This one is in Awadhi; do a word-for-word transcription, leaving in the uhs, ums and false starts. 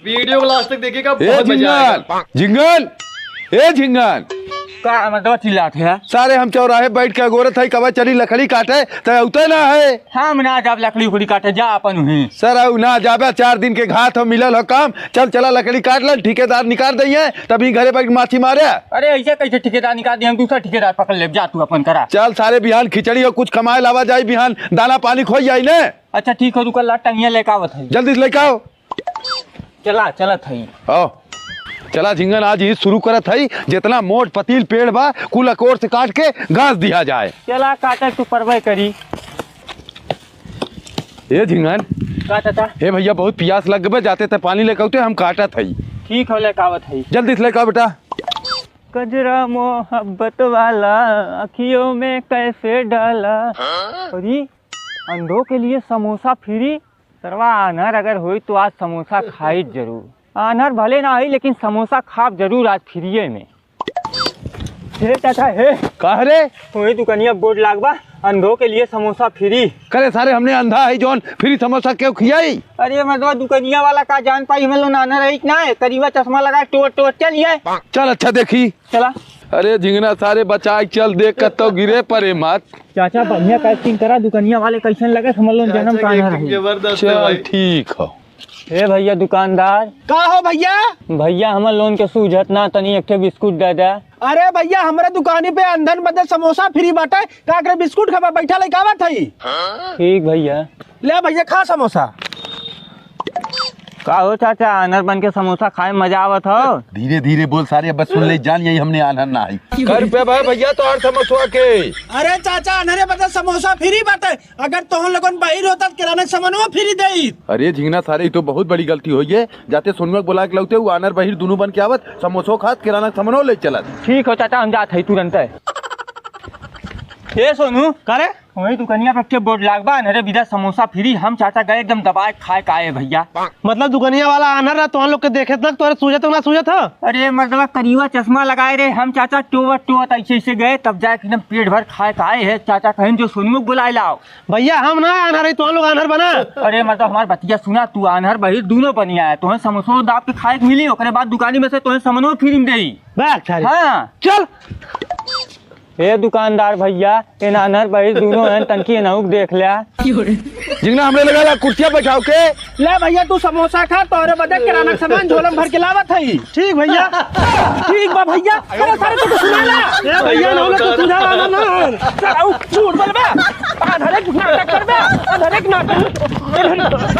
वीडियो को लास्ट तक देखिएगा, ए बहुत मजा आएगा। झिंगन, झिंगन, ए झिंगन। का मतलब चिल्लात है? सारे हम चौराहे बैठ के अगोरत है, कब चली लकड़ी काटे, त उते ना है। हम ना जाब लकड़ी उकड़ी काटे, जा अपन उहीं। सर, अउ ना जाबे, चार दिन के घात हो, मिलल हो काम, चल चला लकड़ी काट ले, ठेकेदार निकाल दइहे, तभी घरे बैठ के माछी मारे। अरे ऐसे कैसे ठेकेदार निकाल दे, हम दूसरा ठेकेदार पकड़ लेब, जा तू अपन करा। चल सारे बिहान खिचड़ी और कुछ कमाए लावा जाई, बिहान दाना पानी खोई जाई ने। अच्छा ठीक हो, रुका ला टंगिया लेके आवत है। जल्दी से लेके आओ। चला, चलत हई। आओ। चला झिंगन, आज ही शुरू करत हई, जितना मोट पतील पेड़ बा, कुल अकोर से काट के घास दिया जाए। चला, काटे तू परवे करी। ए झिंगन। का चाचा? हे भैया, बहुत पियास लग गबे, जाते ते पानी लेके आउते, हम काटत हई। ठीक हो, लेके आवत हई। जल्दी से लेके आओ बेटा। कजरा मोहब्बत वाला, अखियों में कैसे डाला। हाँ? अरे, अंधों के लिए समोसा फ्री। सरवा आन्हर अगर होई तो आज समोसा खाई जरूर। आन्हर भले ना होई लेकिन समोसा खाब जरूर आज फ्रीये में। हे चाचा हे। का रे? वही दुकनिया बोर्ड लागबा, अंधों के लिए समोसा फ्री। करे सारे हमने अंधा है जौन फ्री समोसा क्यों खियाई? अरे मतलब दुकनिया वाला का जान पाई हम लोग आन्हर है कि ना है? करीबा चश्मा लगा टोट टोट चल ये। चल अच्छा देखी। चला। अरे झिंगना सारे बचा के चल, देख कत्तो गिरे परे मत। चाचा बढ़िया पैकिंग करा, दुकनिया वाले कैसन लगे समझ लो जन्म चाचा का की ना acting रही। जबरदस्त है चल भाई। ठीक हो। हे भैया दुकानदार। का हो भैया? भैया हमर लोन के सूझत ना, तनी एक ठे बिस्कुट दे दे। अरे भैया हमरे दुकानी पे अंधन बदे समोसा फ्री बाटे, का करे बिस्कुट खाबा बैठा लइका आवत हई। ठीक भैया। ले भैया खा समोसा। का हो चाचा, आन्हर बन के समोसा खाए में मजा आवत हो? धीरे धीरे बोल सारे, अब बस सुन ले जान, यही हमने आन्हर ना है। कै रुपया भाई भैया तोहार समोसवा के? अरे चाचा, आन्हरे बदे समोसा फ्री बाटे, अगर तोहन लोगन बहिर होता त किराना के सामानवा फ्री देई। अरे झिंगना सारे, ई तो बहुत बड़ी गलती होई है। जाते सोनुआ के बुला के लौते, उ आन्हर बहिर दुनू बन के आवत, समोसो खात, किराना के सामानो ले चलत। ठीक हो चाचा, हम जात हई तुरंते। ए सोनू, का रे? वही दुकनिया पे के बोर्ड लाग बा, आन्हरे बिदा समोसा फ्री। हम चाचा गए एकदम दबाए खाए के आए भैया। मतलब दुकनिया वाला आन्हर रहा, तोहन लोग के देखे तक तोहरे सूझत ना सूझत ह? अरे मतलब करिया चश्मा लगाए रहे, हम चाचा टोवत टोवत ऐसे ऐसे गए, तब जाके एकदम पेट भर खाए के आए है। चाचा कहेन जो सोनुआ के बुलाए लाओ। भैया हम ना आन्हर है, तोहन लोग आन्हर बना। अरे मतलब हमार बतिया सुना, तू आन्हर बहिर दुनो बनिया है, तोहन समोसो दाब के खाए के मिली, ओकरे बाद दुकानी में से तोहन समनो फ्री में देई। बस, अच्छा रे। हाँ। चल। ए दुकानदार भैया, एन आन्हर बहिर दुनो हैं, तनकी एनहू के देख ल्या। झिंगना हमरे लगा ला कुर्सिया बैठाओ के। ले भैया तू समोसा खा, तोहरे बदे किराना के सामान झोला में भर के लावत हई। ठीक भैया। ठीक बा भैया। अरे सारे तो सुना ला। ए भैया ना, ना, तो सुना ला ना। सारा झूठ बोलबे। आन्हरे के नाटक करबे। आन्हरे के नाटक।